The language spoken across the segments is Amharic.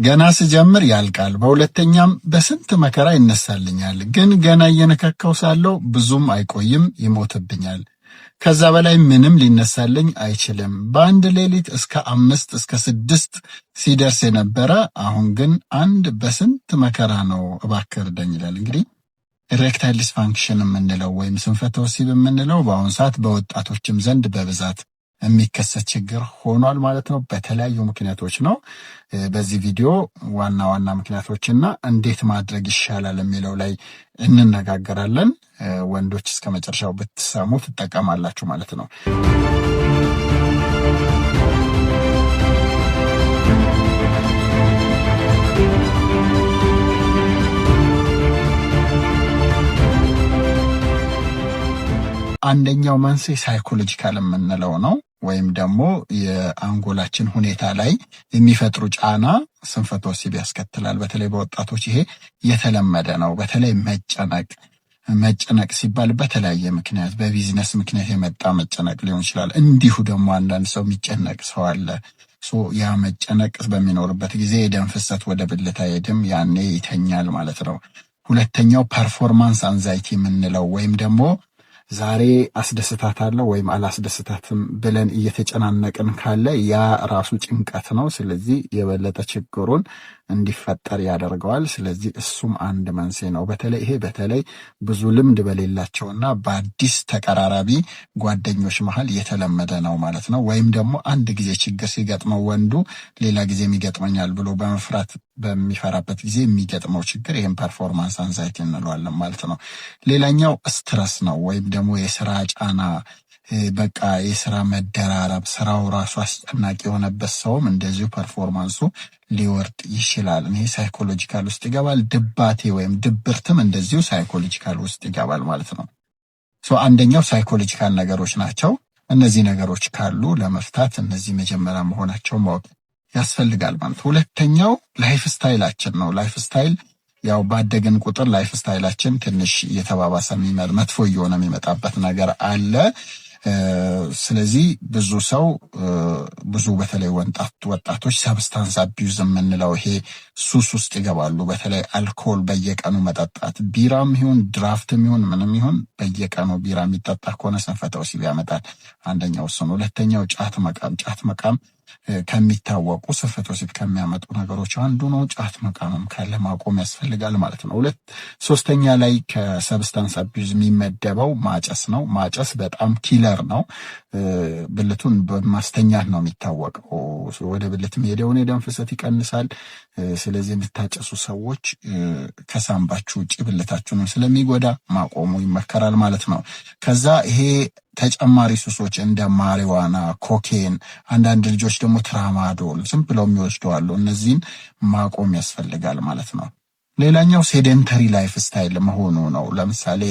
ገና ስጀምር ያልቃል፣ በሁለተኛም በስንት መከራ ይነሳልኛል። ግን ገና እየነካካው ሳለው ብዙም አይቆይም፣ ይሞትብኛል። ከዛ በላይ ምንም ሊነሳልኝ አይችልም። በአንድ ሌሊት እስከ 5 እስከ 6 ሲደርስ የነበረ አሁን ግን አንድ በስንት መከራ ነው፣ እባክህ እርዳኝ ይላል። እንግዲህ erectile dysfunction የምንለው ወይም ስንፈተ ወሲብ የምንለው በአሁኑ ሰዓት በወጣቶችም ዘንድ በብዛት የሚከሰት ችግር ሆኗል ማለት ነው። በተለያዩ ምክንያቶች ነው። በዚህ ቪዲዮ ዋና ዋና ምክንያቶችና እንዴት ማድረግ ይሻላል የሚለው ላይ እንነጋገራለን። ወንዶች እስከ መጨረሻው ብትሰሙ ትጠቀማላችሁ ማለት ነው። አንደኛው መንስኤ psychological የምንለው ነው፣ ወይም ደግሞ የአንጎላችን ሁኔታ ላይ የሚፈጥሩ ጫና ስንፈተ ወሲብ ያስከትላል። በተለይ በወጣቶች ይሄ የተለመደ ነው። በተለይ መጨነቅ፣ መጨነቅ ሲባል በተለያየ ምክንያት፣ በቢዝነስ ምክንያት የመጣ መጨነቅ ሊሆን ይችላል። እንዲሁ ደግሞ አንዳንድ ሰው የሚጨነቅ ሰው አለ። ያ መጨነቅ በሚኖርበት ጊዜ የደም ፍሰት ወደ ብልት አይሄድም፣ ያኔ ይተኛል ማለት ነው። ሁለተኛው performance anxiety የምንለው ወይም ደግሞ ዛሬ አስደስታታለሁ ወይም አላስደስታትም ብለን እየተጨናነቅን ካለ ያ ራሱ ጭንቀት ነው። ስለዚህ የበለጠ ችግሩን እንዲፈጠር ያደርገዋል። ስለዚህ እሱም አንድ መንስኤ ነው። በተለይ ይሄ በተለይ ብዙ ልምድ በሌላቸውና በአዲስ ተቀራራቢ ጓደኞች መሀል የተለመደ ነው ማለት ነው። ወይም ደግሞ አንድ ጊዜ ችግር ሲገጥመው ወንዱ ሌላ ጊዜም ይገጥመኛል ብሎ በመፍራት በሚፈራበት ጊዜ የሚገጥመው ችግር ይህም performance anxiety እንለዋለን ማለት ነው። ሌላኛው stress ነው፣ ወይም ደግሞ የስራ ጫና፣ በቃ የስራ መደራረብ፣ ስራው ራሱ አስጨናቂ የሆነበት ሰውም እንደዚሁ performance ኡ ሊወርድ ይችላል። ይሄ psychological ውስጥ ይገባል። ድባቴ ወይም ድብርትም እንደዚሁ psychological ውስጥ ይገባል ማለት ነው። አንደኛው psychological ነገሮች ናቸው። እነዚህ ነገሮች ካሉ ለመፍታት እነዚህ መጀመሪያ መሆናቸው ማወቅ ያስፈልጋል ማለት። ሁለተኛው lifestyle ኣችን ነው። Lifestyle ያው ባደግን ቁጥር lifestyle ኣችን ትንሽ እየተባባሰ መጥፎ እየሆነ የሚመጣበት ነገር አለ። ስለዚህ ብዙ ሰው፣ ብዙ በተለይ ወጣቶች substance abuse የምንለው ይሄ ሱስ ውስጥ ይገባሉ። በተለይ አልኮል በየቀኑ መጠጣት፣ ቢራም ይሁን ድራፍትም ይሁን ምንም ይሁን በየቀኑ ቢራ የሚጠጣ ከሆነ ስንፈተ ወሲብ ያመጣል። አንደኛው እሱ ነው። ሁለተኛው ጫት መቃም። ጫት መቃም ከሚታወቁ ስንፈተ ወሲብ ከሚያመጡ ነገሮች አንዱ ነው። ጫት መቃምም ካለ ማቆም ያስፈልጋል ማለት ነው። ሶስተኛ ላይ ከ substance abuse የሚመደበው ማጨስ ነው። ማጨስ በጣም killer ነው። ብልቱን በማስተኛት ነው የሚታወቀው። ወደ ብልት የሚሄደውን የደም ፍሰት ይቀንሳል። ስለዚህ የምታጨሱ ሰዎች ከሳምባችሁ ውጭ ብልታችሁንም ስለሚጎዳ ማቆሙ ይመከራል ማለት ነው። ከዛ ይሄ ተጨማሪ ሱሶች እንደ ማሪዋና፣ ኮኬን፣ አንዳንድ ልጆች ደግሞ ትራማዶል ዝም ብለው የሚወስዱ አሉ። እነዚህን ማቆም ያስፈልጋል ማለት ነው። ሌላኛው sedentary lifestyle መሆኑ ነው። ለምሳሌ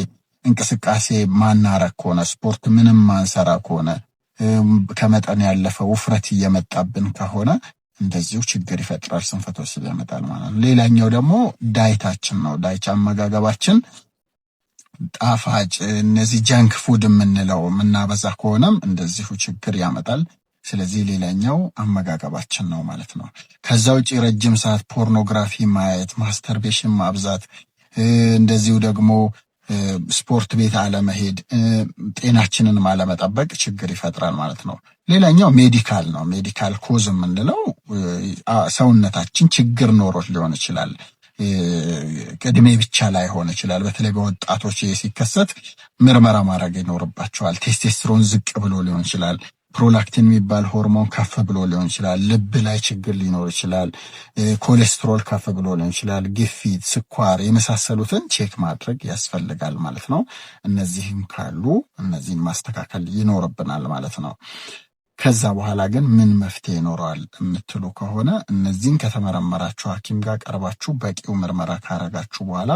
እንቅስቃሴ ማናረግ ከሆነ፣ ስፖርት ምንም ማንሰራ ከሆነ፣ ከመጠን ያለፈ ውፍረት እየመጣብን ከሆነ እንደዚሁ ችግር ይፈጥራል፣ ስንፈተ ወሲብ ያመጣል ማለት ነው። ሌላኛው ደግሞ diet ኣችን ነው። Diet አመጋገባችን ጣፋጭ እነዚህ junk food የምንለው የምናበዛ ከሆነም እንደዚሁ ችግር ያመጣል። ስለዚህ ሌላኛው አመጋገባችን ነው ማለት ነው። ከዛ ውጭ ረጅም ሰዓት ፖርኖግራፊ ማየት፣ masturbation ማብዛት፣ እንደዚሁ ደግሞ ስፖርት ቤት አለመሄድ፣ ጤናችንን አለመጠበቅ ችግር ይፈጥራል ማለት ነው። ሌላኛው medical ነው። Medical cause የምንለው ሰውነታችን ችግር ኖሮት ሊሆን ይችላል። እድሜ ብቻ ላይሆን ይችላል። በተለይ በወጣቶች ሲከሰት ምርመራ ማድረግ ይኖርባቸዋል። ቴስቴስትሮን ዝቅ ብሎ ሊሆን ይችላል። Prolactin የሚባል ሆርሞን ከፍ ብሎ ሊሆን ይችላል። ልብ ላይ ችግር ሊኖር ይችላል። ኮሌስትሮል ከፍ ብሎ ሊሆን ይችላል። ግፊት፣ ስኳር የመሳሰሉትን check ማድረግ ያስፈልጋል ማለት ነው። እነዚህም ካሉ እነዚህን ማስተካከል ይኖርብናል ማለት ነው። ከዛ በኋላ ግን ምን መፍትሄ ይኖረዋል የምትሉ ከሆነ፣ እነዚህን ከተመረመራችሁ፣ ሐኪም ጋር ቀርባችሁ በቂው ምርመራ ካረጋችሁ በኋላ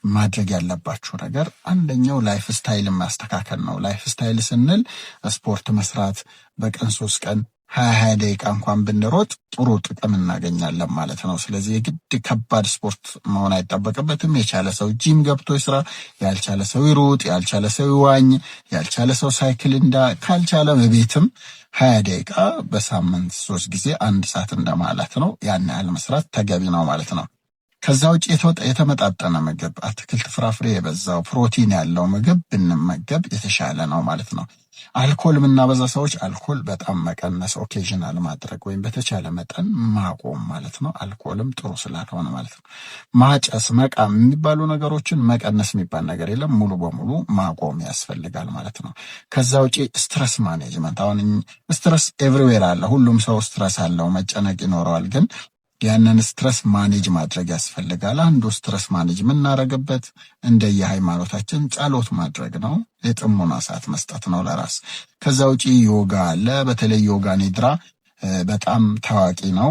ማድረግ ያለባችሁ ነገር አንደኛው lifestyle ማስተካከል ነው። Lifestyle ስንል ስፖርት መስራት፣ በቀን 3 ቀን 20 20 ደቂቃ እንኳን ብንሮጥ ጥሩ ጥቅም እናገኛለን ማለት ነው። ስለዚህ የግድ ከባድ ስፖርት መሆን አይጠበቅበትም። የቻለ ሰው ጂም ገብቶ ይስራ፣ ያልቻለ ሰው ይሩጥ፣ ያልቻለ ሰው ይዋኝ፣ ያልቻለ ሰው ሳይክል ይንዳ፣ ካልቻለ በቤትም 20 ደቂቃ በሳምንት 3 ጊዜ 1 ሰዓት እንደማለት ነው። ያን ያህል መስራት ተገቢ ነው ማለት ነው። ከዛ ውጭ የተመጣጠነ ምግብ፣ አትክልት፣ ፍራፍሬ የበዛው፣ ፕሮቲን ያለው ምግብ ብንመገብ የተሻለ ነው ማለት ነው። አልኮል የምናበዛ ሰዎች አልኮል በጣም መቀነስ፣ occasional ማድረግ ወይም በተቻለ መጠን ማቆም ማለት ነው። አልኮልም ጥሩ ስላልሆነ ማለት ነው። ማጨስ፣ መቃም የሚባሉ ነገሮችን መቀነስ የሚባል ነገር የለም። ሙሉ በሙሉ ማቆም ያስፈልጋል ማለት ነው። ከዛ ውጪ stress management፣ አሁን stress everywhere አለ። ሁሉም ሰው stress አለው፣ መጨነቅ ይኖረዋል። ግን ያንን stress manage ማድረግ ያስፈልጋል። አንዱ stress manage የምናደርግበት እንደየሃይማኖታችን ጸሎት ማድረግ ነው። የጥሞና ሰዓት መስጠት ነው ለራስ። ከዛ ውጪ ዮጋ አለ። በተለይ ዮጋ ኒድራ በጣም ታዋቂ ነው።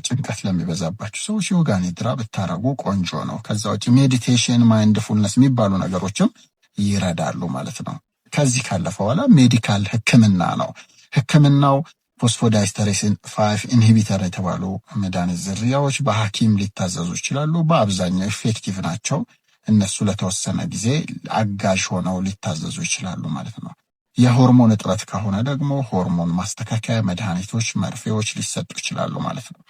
ጭንቀት ለሚበዛባቸው ሰዎች ዮጋ ኒድራ ብታረጉ ቆንጆ ነው። ከዛ ውጪ meditation፣ mindfulness የሚባሉ ነገሮችም ይረዳሉ ማለት ነው። ከዚህ ካለፈ በኋላ medical ሕክምና ነው። ሕክምናው phosphodiesterase 5 inhibitor የተባሉ መድኃኒት ዝርያዎች በሐኪም ሊታዘዙ ይችላሉ። በአብዛኛው effective ናቸው። እነሱ ለተወሰነ ጊዜ አጋዥ ሆነው ሊታዘዙ ይችላሉ ማለት ነው። የሆርሞን እጥረት ከሆነ ደግሞ ሆርሞን ማስተካከያ መድኃኒቶች፣ መርፌዎች ሊሰጡ ይችላሉ ማለት ነው።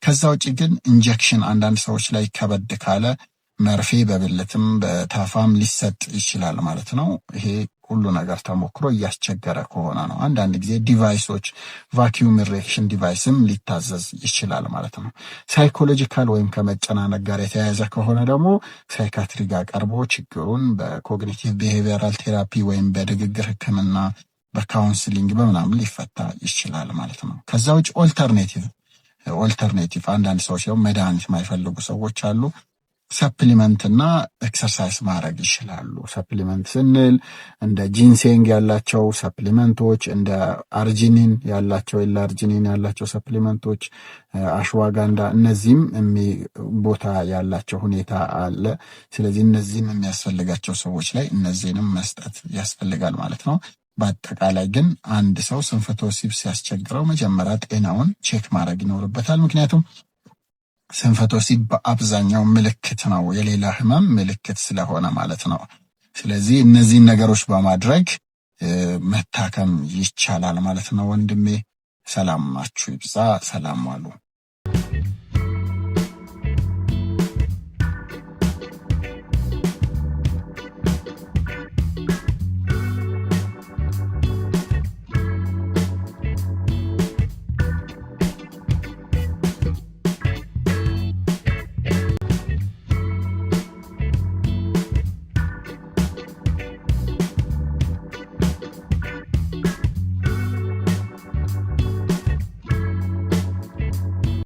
ከዛ ውጭ ግን injection አንዳንድ ሰዎች ላይ ከበድ ካለ መርፌ በብልትም በታፋም ሊሰጥ ይችላል ማለት ነው። ይሄ ሁሉ ነገር ተሞክሮ እያስቸገረ ከሆነ ነው። አንዳንድ ጊዜ device ኦች፣ vacuum erection device ም ሊታዘዝ ይችላል ማለት ነው። Psychological ወይም ከመጨናነቅ ጋር የተያያዘ ከሆነ ደግሞ psychiatry ጋር ቀርቦ ችግሩን በ cognitive behavioral therapy ወይም በንግግር ሕክምና፣ በ counseling በምናምን ሊፈታ ይችላል ማለት ነው። ከዛ ውጭ alternative አንዳንድ ሰዎች ደግሞ መድኃኒት የማይፈልጉ ሰዎች አሉ። Supplement እና exercise ማድረግ ይችላሉ። Supplement ስንል እንደ ginseng ያላቸው supplement ኦች፣ እንደ arginine ያላቸው፣ L-arginine ያላቸው supplement ኦች፣ ashwagandha፣ እነዚህም ቦታ ያላቸው ሁኔታ አለ። ስለዚህ እነዚህም የሚያስፈልጋቸው ሰዎች ላይ እነዚህንም መስጠት ያስፈልጋል ማለት ነው። በአጠቃላይ ግን አንድ ሰው ስንፈተ ወሲብ ሲያስቸግረው መጀመሪያ ጤናውን check ማድረግ ይኖርበታል። ምክንያቱም ስንፈተ ወሲብ በአብዛኛው ምልክት ነው፣ የሌላ ህመም ምልክት ስለሆነ ማለት ነው። ስለዚህ እነዚህን ነገሮች በማድረግ መታከም ይቻላል ማለት ነው። ወንድሜ፣ ሰላማችሁ ይብዛ። ሰላም ዋሉ።